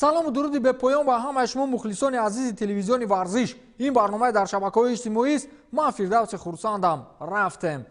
Салому дуруди бепоён ба ҳамаи шумо, мухлисони азизи телевизиони Варзиш. Ин барномаи дар шабакаҳои иҷтимоист. Ман Фирдавси Хурсандам. Рафтем.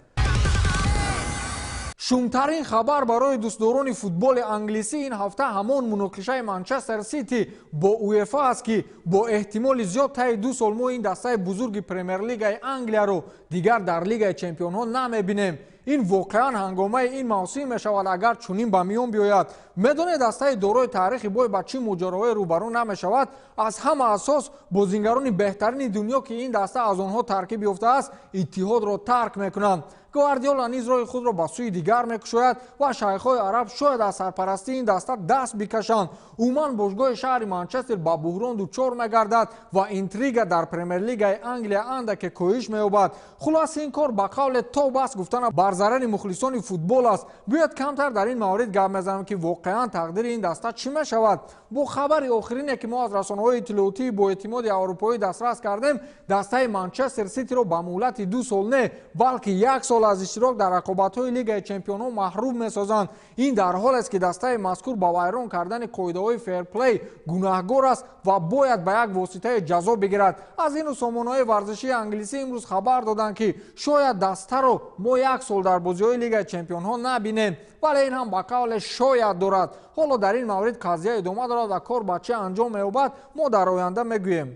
Шумтарин хабар барои дӯстдорони футболи англисӣ ин ҳафта ҳамон муноқишаи Манчестер Сити бо УЕФА аст, ки бо эҳтимоли зиёд таи 2 сол мо ин дастаи бузурги Премер-лигаи Англияро дигар дар Лигаи чемпионҳо намебинем. Ин воқеан ҳангомаи ин мавсим мешавад, агар чунин ба миён биёяд. Медонед, дастаи дорои таърихи бой ба чӣ моҷароҳое рӯбарӯ намешавад? Аз ҳама асос, бозингарони беҳтарини дунё, ки ин даста аз онҳо таркиб ёфтааст, иттиҳодро тарк мекунанд. Гвардиола низ роҳи худро ба сӯи дигар мекушояд ва шайхҳои араб шояд аз сарпарастии ин даста даст бикашанд. Умуман, бошгоҳи шаҳри Манчестер ба буҳрон дучор мегардад ва интрига дар Премер-лигаи Англия андаке коҳиш меёбад. Хулос, ин кор ба қавле то бас гуфтана бар зарари мухлисони футбол аст. Биёед, камтар дар ин маврид гап мезанам, ки воқеан тақдири ин даста чӣ мешавад. Бо хабари охирине, ки мо аз расонаҳои иттилоотии боэътимоди аврупоӣ дастрас кардем, дастаи Манчестер Ситиро ба муҳлати 2 сол не, балки як сол аз иштирок дар рақобатҳои Лигаи чемпионҳо маҳрум месозанд. Ин дар ҳолест, ки дастаи мазкур ба вайрон кардани қоидаҳои ферплей гунаҳгор аст ва бояд ба як воситаи ҷазо бигирад. Аз ину сомонаҳои варзишии англисӣ имрӯз хабар доданд, ки шояд дастаро мо як сол дар бозиҳои Лигаи чемпионҳо набинем, вале ин ҳам ба қавле шояд дорад. Ҳоло дар ин маврид қазия идома дорад ва кор ба чӣ анҷом меёбад, мо дар оянда мегӯем.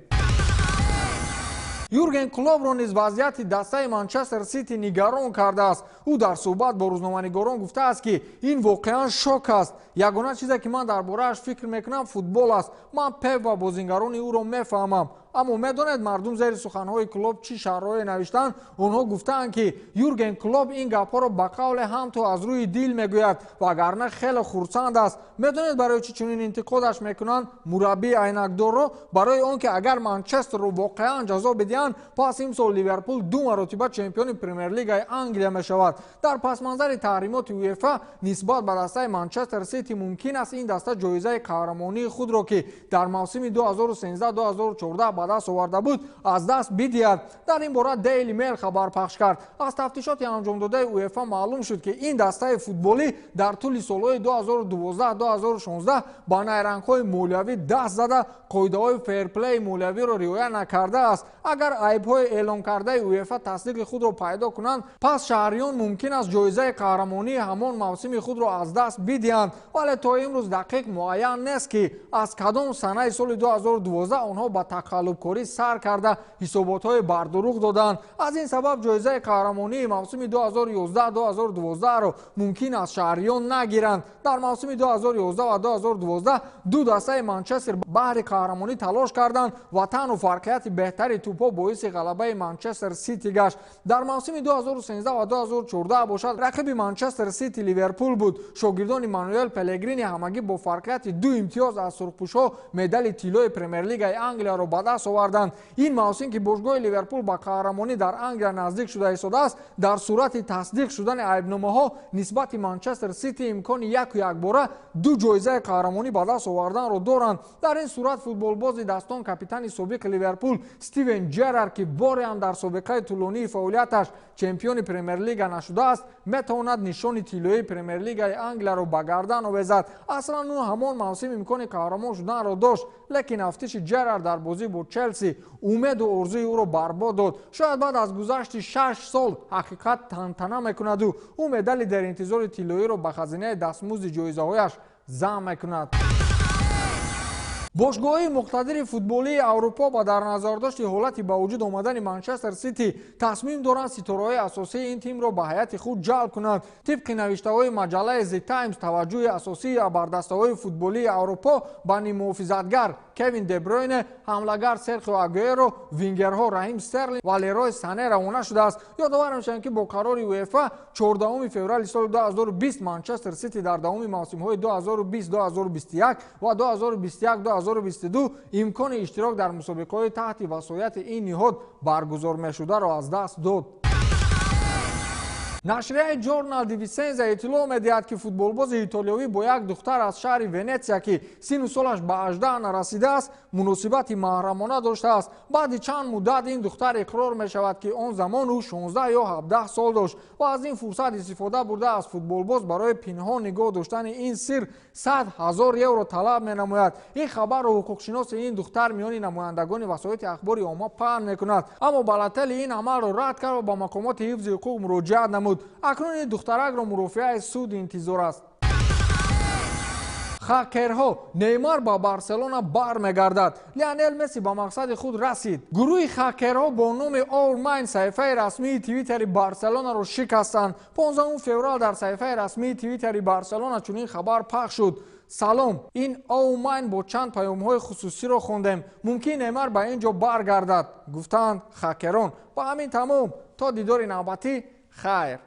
Юрген Клопро низ вазъияти дастаи Манчестер Сити нигарон кардааст. Ӯ дар суҳбат бо рӯзноманигорон гуфтааст, ки ин воқеан шок аст. Ягона чизе, ки ман дар борааш фикр мекунам, футбол аст. Ман Пеп ва бозингарони ӯро мефаҳмам. Аммо медонед, мардум зери суханҳои Клоп чӣ шарҳҳое навиштанд? Онҳо гуфтаанд, ки Юрген Клоп ин гапҳоро ба қавле ҳам то аз рӯи дил мегӯяд, вагарна хеле хурсанд аст. Медонед, барои чӣ чунин интиқодаш мекунанд мураббии айнакдорро? Барои он ки агар Манчестерро воқеан ҷазо бидиҳанд, пас имсол Ливерпул ду маротиба чемпиони Премер-лигаи Англия мешавад. Дар пасманзари таҳримоти УЕФА нисбат ба дастаи Манчестер Сити, мумкин аст ин даста ҷоизаи қаҳрамонии худро, ки дар мавсими 2013-2014 ба даст оварда буд, аз даст бидиҳад. Дар ин бора Дейли Мейл хабар пахш кард. Аз тафтишоти анҷомдодаи УЕФА маълум шуд, ки ин дастаи футболӣ дар тӯли солҳои 2012-2016 ба найрангҳои молиявӣ даст зада, қоидаҳои ферплеи молиявиро риоя накардааст. Агар айбҳои эълонкардаи УЕФА тасдиқи худро пайдо кунанд, пас шаҳриён мумкин аст ҷоизаи қаҳрамонии ҳамон мавсими худро аз даст бидиҳанд. Вале то имрӯз дақиқ муайян нест, ки аз кадом санаи соли 2012 онҳо ба тақаллубкорӣ сар карда, ҳисоботҳои бардурӯғ доданд. Аз ин сабаб ҷоизаи қаҳрамонии мавсими 2011-2012-ро мумкин аст шаҳриён нагиранд. Дар мавсими 2011 ва 2012 ду дастаи Манчестер баҳри қаҳрамонӣ талош карданд ва танҳо фарқияти беҳтари тӯбҳо боиси ғалабаи Манчестер Сити гашт. Дар мавсими 2013 ва 2014 бошад, рақиби Манчестер Сити Ливерпул буд. Шогирдони Мануэл Пелегрини ҳамагӣ бо фарқияти ду имтиёз аз сурхпӯшҳо медали тиллои Премер-лигаи Англияро ба даст оварданд. Ин мавсим, ки бошгоҳи Ливерпул ба қаҳрамонӣ дар Англия наздик шуда истодааст, дар сурати тасдиқ шудани айбномаҳо нисбати Манчестер Сити имкони яку якбора ду ҷоизаи қаҳрамонӣ ба даст оварданро доранд. Дар ин сурат футболбози дастон, капитани собиқи Ливерпул Стивен Джерар, ки боре ҳам дар собиқаи тӯлонии фаъолияташ чемпиони Премер-лига нашудааст, метавонад нишони тиллоии Премер-лигаи Англияро ба гардан овезад. Аслан ӯ ҳамон мавсим имкони қаҳрамон шуданро дошт, лекин афтиши Джерар дар бозӣ бо Челси умеду орзуи ӯро барбод дод. Шояд баъд аз гузашти 6 сол ҳақиқат тантана мекунаду ӯ медали деринтизори тиллоиро ба хазинаи дастмузди ҷоизаҳояш зам мекунад. Бошгоҳҳои муқтадири футболии Аврупо ба дар назардошти ҳолати ба вуҷуд омадани Манчестер Сити тасмим доранд ситораҳои асосии ин тимро ба ҳайати худ ҷалб кунанд. Тибқи навиштаҳои маҷаллаи The Times, таваҷҷӯҳи асосии абардастаҳои футболии Аврупо ба ниммуҳофизатгар Кевин Дебройне, ҳамлагар Серхио Агуэро, вингерҳо Раҳим Стерлинг ва Лерой Сане равона шудааст. Ёдовар мешавем, ки бо қарори УЕФА 14 феврали соли 2020 Манчестер Сити дар давоми мавсимҳои 2020-2021 ва 2021-2022 имкони иштирок дар мусобиқаҳои таҳти васояти ин ниҳод баргузор мешударо аз даст дод. Нашрияи Ҷорнал ди Висенза иттилоъ медиҳад, ки футболбози итолиёвӣ бо як духтар аз шаҳри Венетсия, ки синну солаш ба 18 нарасидааст, муносибати маҳрамона доштааст. Баъди чанд муддат ин духтар иқрор мешавад, ки он замон ӯ 16 ё 17 сол дошт ва аз ин фурсат истифода бурда, аз футболбоз барои пинҳон нигоҳ доштани ин сир 100 000 евро талаб менамояд. Ин хабарро ҳуқуқшиноси ин духтар миёни намояндагони васоити ахбори омма паҳн мекунад, аммо Балотелли ин амалро рад кард ва ба мақомоти ҳифзи ҳуқуқ муроҷиат намуд. Акнун ин духтаракро мурофиаи суд интизор аст. Хакерҳо: Неймар ба Барселона бармегардад. Лионел Месси ба мақсади худ расид. Гурӯҳи хакерҳо бо номи Allмайн саҳифаи расмии Твиттери Барселонаро шикастанд. 15 феврал дар саҳифаи расмии Твиттери Барселона чунин хабар пахш шуд: «Салом, ин Оумайн бо чанд паёмҳои хусусиро хондем. Мумкин Неймар ба ин ҷо баргардад», гуфтаанд хакерон. Ба ҳамин тамом. То дидори навбатӣ, хайр.